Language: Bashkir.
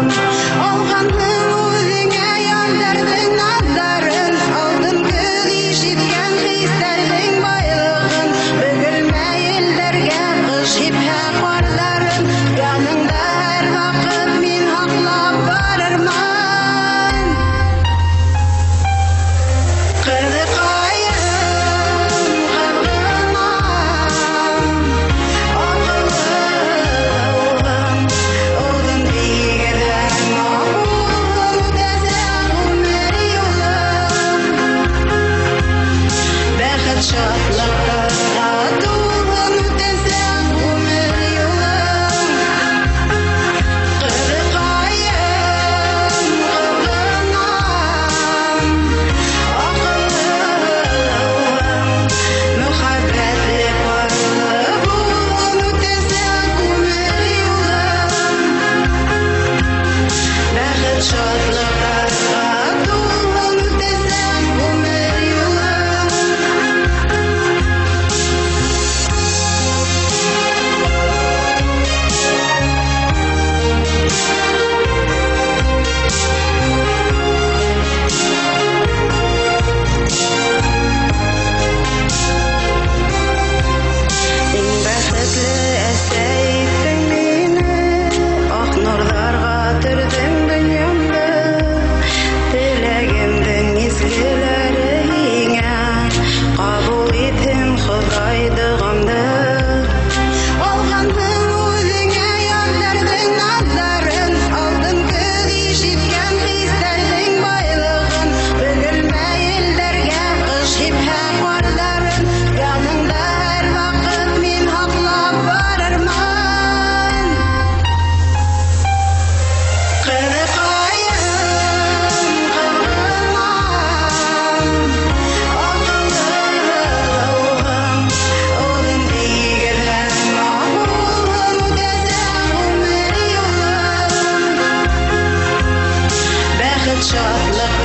Юлым. Алғанһың үҙеңә ярҙарҙың наҙҙарын, алтын көҙ ишеткән хистәрҙең байлығын. Бөгөлмә елдәргә, ҡыш һипһә ҡарҙарын, яныңда һәр ваҡыт мин һаҡлап барырмын. Ҡыҙыҡайым, ҡыҙғынам, аҡыллы улым, оҙон тигеҙ һәм аҡ үтәсәк ғүмер юлым. Бәхет шатлыҡтарға тулһын үтәсәк ғүмер юлым. Ҡыҙыҡайым, ҡыҙғынам, аҡыллы улым, мөхәббәтле парлы булһын үтәсәк ғүмер юлым. Бәхет шатлыҡтарға тулһын үтәсәк ғүмер юлым. Иң бәхетле әсәй иттең мине, аҡ нурҙарға төрҙөң донъямды. Теләгемдең изгеләре һиңә, ҡабул итһен Хоҙай доғамды. Алғанһың үҙеңә ярҙарҙың наҙҙарын, алтын көҙ ишеткән хистәрҙең байлығын. Бөгөлмә елдәргә, ҡыш һипһә ҡарҙарын, яныңда һәр ваҡыт мин һаҡлап барырмын. Ҡыҙыҡайым, ҡыҙғынам, аҡыллы улым, оҙон тигеҙ һәм аҡ булһын үтәсәк ғүмер юлым. Бәхет шатлыҡ